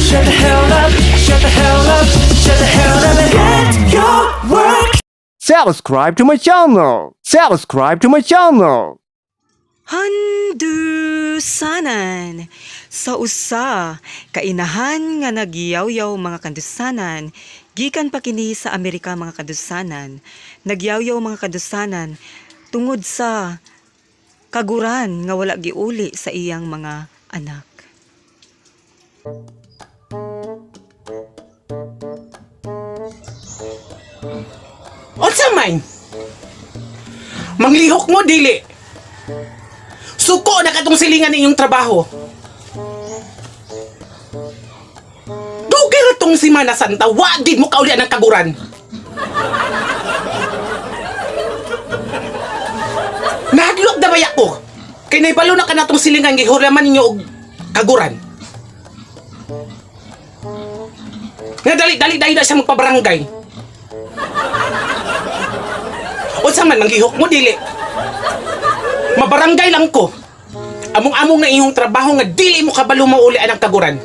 Shut the hell up, shut the hell up, shut the hell up and get your work. Subscribe to my channel. Subscribe to my channel. Handusanan sa usa kainahan nga nagyawyaw, mga kandusanan, gikan pa kini sa Amerika, mga kandusanan. Nagyawyaw, mga kandusanan, tungod sa kaguran nga wala giuli sa iyang mga anak. Unsa man? Manglihok mo dili. Suko na katong silingan inyong trabaho. Dugay ra tong Semana Santa, wa gid mo kaulian ng kaguran. Nahadlok na baya ko. Kay naibalo na ka na tong silingan gihulaman ninyo og kaguran. Nga dali-dali dahil na siya magpabarangay. Unsa man, manglihok mo dili? Mabarangay lang ko. Among-among na iyong trabaho nga dili mo kabalo mauli ang kaguran.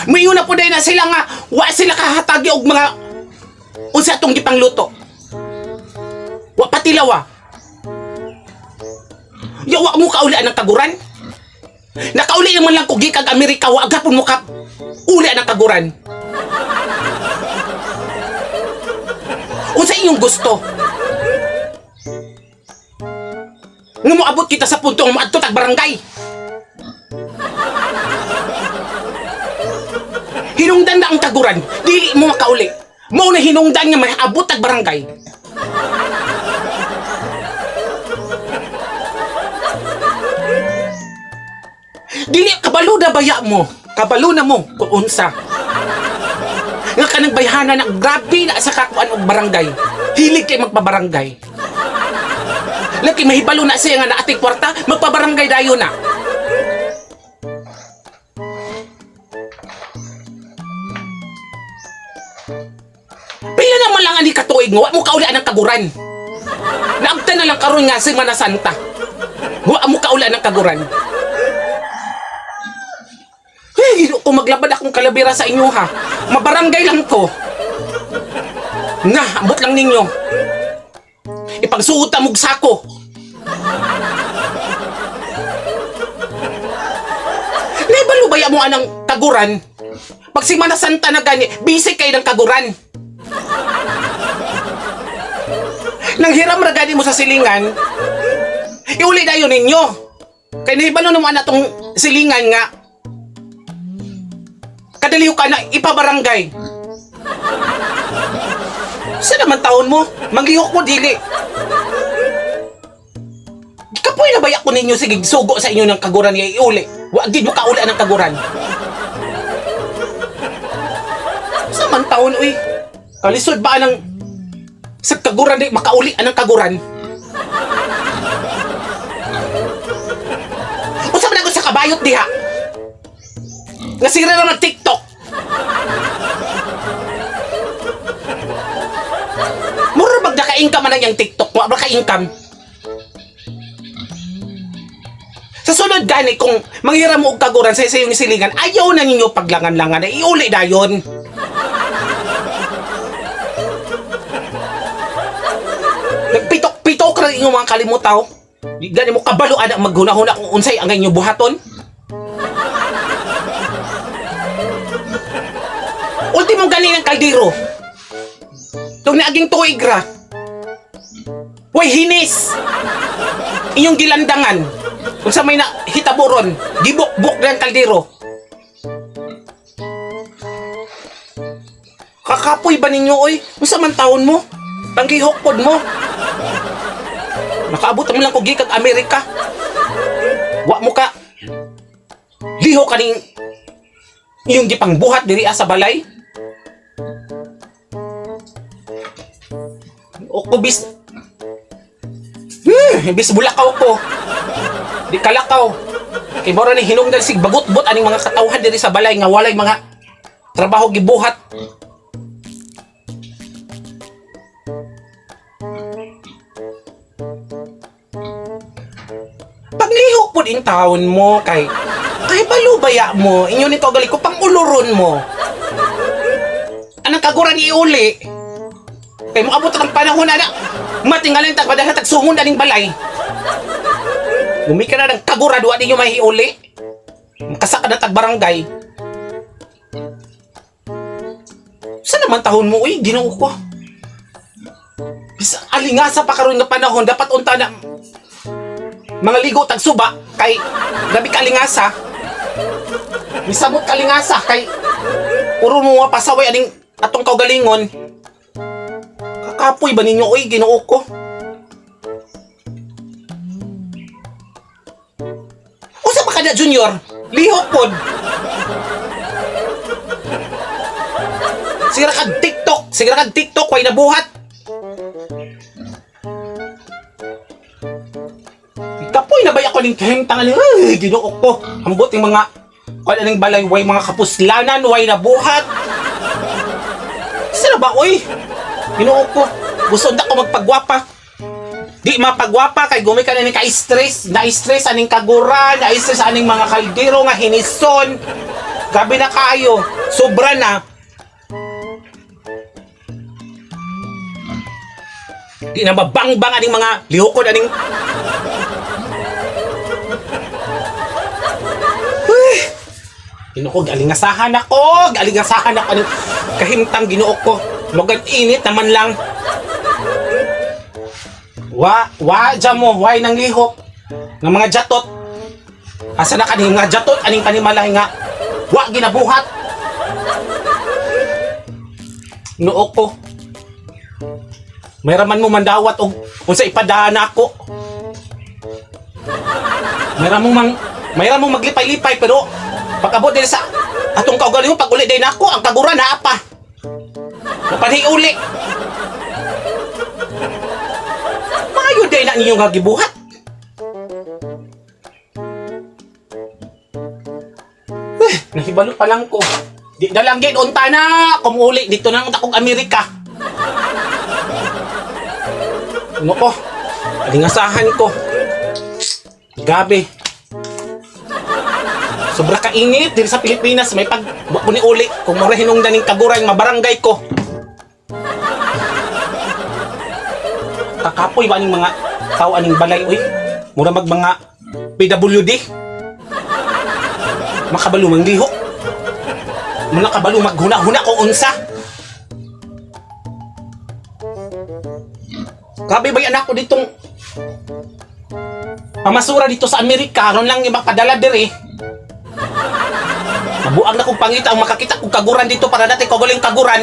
Mayo na po na sila nga wa sila kahatagi og mga unsa atong gipangluto. Wa patilawa. Ya wa mo kaulian ang kaguran. Nakauli naman lang ko gikag Amerika, wa gapon mo ka uli ang kaguran. Unsa inyong gusto? Nga moabot kita sa punto nga moadto tag barangay. Hinungdan na ang kaguran, dili mo makauli. Mao na hinungdan nga may abot tag barangay. Dili kabalo na baya mo. Kabalo na mo kung unsa. Nga kanang bayhana na grabe na sa kakuan og barangay. Hilig kay magpabarangay. Laki mahibalo na siya nga naatay kwarta, magpabarangay dayon na. Pila naman lang ani katuig nga wa mo kaulian ang kaguran. Naabtan na lang karon nga Semana Santa. Wa mo kaulian ang kaguran. Hey, ko maglabad akong kalabira sa inyo ha. Mabarangay lang ko. Na, ambot lang ninyo. Ipagsuot ang mong sako. Naibalo ba mo anang kaguran? Pag si Mana Santa na gani, busy kayo ng kaguran. Nang hiram ra gani mo sa silingan, iuli na yun ninyo. Kay nahibalo naman na tong silingan nga kadaliw ka na ipabarangay. Sa naman taon mo? Manglihok mo dili. Kapoy na bayak ko ninyo sige sugo sa inyo ng kaguran niya iuli. Wa gid mo kaula ng kaguran. Sa man taon uy? Kalisod ba ang sa kaguran di makauli anang kaguran? Unsa man ako sa kabayot diha? Nasira naman TikTok. Mura bag naka-income man ang iyang TikTok. Wa ba ka-income? Sa sunod gani kung manghiram mo og kaguran sa iyong silingan, ayaw na ninyo paglangan-langan na iuli dayon. Nagpitok-pitok ra inyong mga kalimutaw. Di gani mo kabalo ana maghunahuna kung unsay ang inyong buhaton. Ultimo gani ng kaldero. Tung naaging tuig ra. Way hinis. Inyong gilandangan. Kung sa may na hitaboron, gibukbuk ng kaldero. Kakapoy ba ninyo oy? Unsa man taon mo? Panggihok pod mo. Nakaabot mo lang ko gikag Amerika. Wa mo ka. Liho kaning iyong gipangbuhat diri sa balay. O ko bis bis bulakaw ko. Di kalakaw. Kay mora ni hinungdan sig bagot-bot aning mga katawhan diri sa balay nga walay mga trabaho gibuhat. Paglihok pud in taon mo kay Kahibalo baya mo, inyo ni kaugali ko pang uluron mo. Anang kaguran iuli? Kay mo abot ang panahon ana. Matingalan tag padala tag sungon aning balay. Gumika na ng kagura duwa ninyo mahiuli. Makasaka na tag barangay. Sa naman tahon mo, uy, Ginoo ko. Bisa alingasa pa karon nga panahon dapat unta na mga ligo tag suba kay grabe ka alingasa. Misamot kalingasa kay puro mo nga pasaway aning atong kaugalingon. Kakapoy ba ninyo oy, Ginoo ko? Usa pa kada junior, lihok pod. Sige ra kag TikTok, sige ra kag TikTok way nabuhat. Kapoy na ba ako ning kahimtang ani? Ay, Ginoo ko. Ambot yung mga kuan aning balay way mga kapuslanan way nabuhat. Sino ba oy? Ginoo ko. Gusto unta ko magpagwapa. Di mapagwapa kay gumi ka na ning ka-stress, na-stress aning kagura, na-stress aning mga kaldero nga hinison. Gabi na kaayo, sobra na. Di na mabangbang aning mga lihokon aning. Uy! Ginoo ko, galingasahan ako, galingasahan ako aning kahimtang Ginoo ko. Magad init naman lang. Wa, wa, dyan mo, why nang lihok ng mga jatot. Asa na kaning mga jatot, aning panimalay nga, wa ginabuhat. Noo ko. Mayraman mo mandawat og unsa ipadaan ako. Mayra mo mang mayra mo maglipay-lipay pero pag-abot din sa atong kaugalingon pag uli din ako ang kaguran naa pa. Mapanhi uli. Maayo din na ninyo nga gibuhat. Eh, nahibalo pa lang ko. Di na lang gid unta na kumuli dito na lang akong Amerika. Ano ko? Alingasahan ko. Gabi. Sobra kainit diri sa Pilipinas, may pag wa ko ni uli kung mura hinungdan ning kaguray mabarangay ko. Kakapoy ba ning mga tao aning balay uy? Mura mag mga PWD. Makabalo mang lihok. Muna kabalo maghuna-huna ko unsa. Grabe ba anak ko ditong pamasura dito sa Amerika, aron lang yung mapadala diri. Mabuang na kong pangita ang makakita kong kaguran dito para dati kagaling kaguran.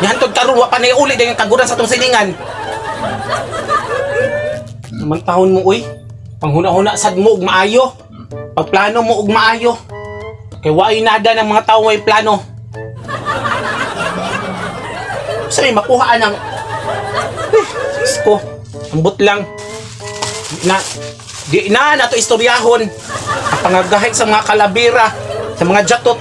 Nihantod karon wa pa na uli dahil yung kaguran sa atong silingan. Naman tahon mo uy. Panghuna-huna sad mo og maayo. Pagplano mo og maayo. Kay waay nada ng mga tao may plano. Sa may makuhaan ang eh, Diyos ko. Ambot lang. Na, di na nato istoryahon. Ang pangagahi sa mga kalabira, sa mga jatot.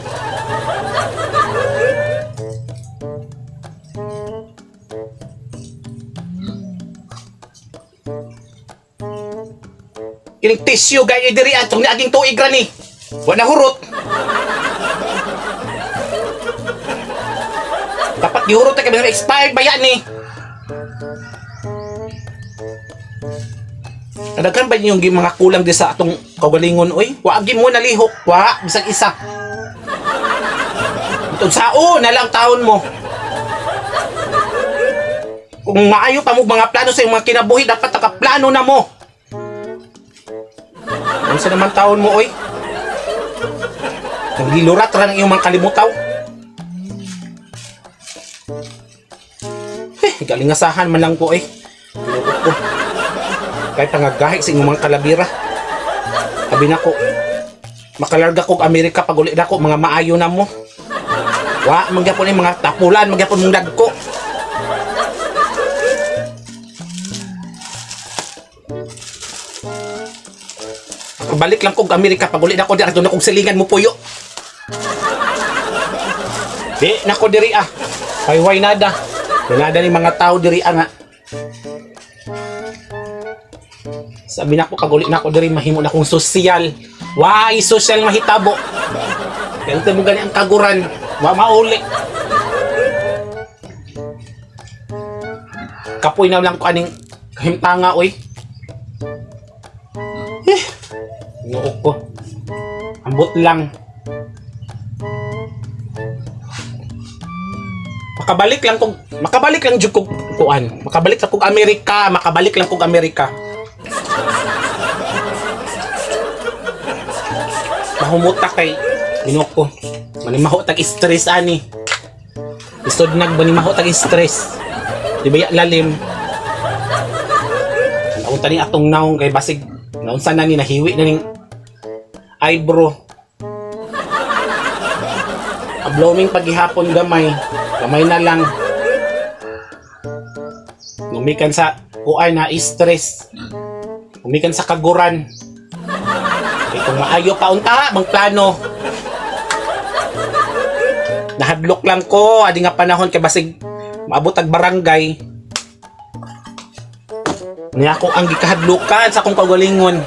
Kining tissue gay diri atong niaging tuig ra ni. Wa na hurot. Dapat gihurot ta kay expired ba yan ni? Kadaghan ba yung mga kulang di sa atong kaugalingon oy? Wa gi mo nalihok, wa bisag isa. Itong sao na lang taon mo. Kung maayo pa mo mga plano sa iyong mga kinabuhi, dapat nakaplano na mo. Unsa naman taon mo oy? Naglilurat ra ng iyong mga kalimutaw. Eh, galingasahan man lang ko eh. Lubot ko. Kahit pangagahi sa inyong mga kalabira. Sabi na ko, makalarga kog Amerika pag uli na ko, mga maayo na mo. Wa, mangyapon yung mga tapulan, mangyapon mong dagko. Balik lang kog Amerika pag uli na ko, di na kog silingan mo puyo. Di nako diri ah. Hayway nada. Nada ni mga tao diri ah nga. Sabi nako kaguli na ako diri, mahimo na akong sosyal. Why social mahitabo? Pero mo gani ang kaguran, wa mauli. Kapoy na lang ko aning kahimtanga oy. Eh, Ginoo ko. Ambot lang. Makabalik lang jud kog kuan. Makabalik lang kog Amerika, makabalik lang kog Amerika. Mahumuta kay Ginoo ko. Manimaho tag stress ani. Isod nag manimaho tag stress. Di ba ya lalim? Naunta ni atong naong kay basig naunsa na ni, nahiwi na ning eyebrow. A blooming paghihapon gamay. Gamay na lang. Lumikan sa kuan na stress. Lumikan sa kaguran. Kay kung maayo pa unta, magplano. Nahadlok lang ko adi nga panahon kay basig maabot ag barangay. Niya ako ang gikahadlukan sa akong kaugalingon.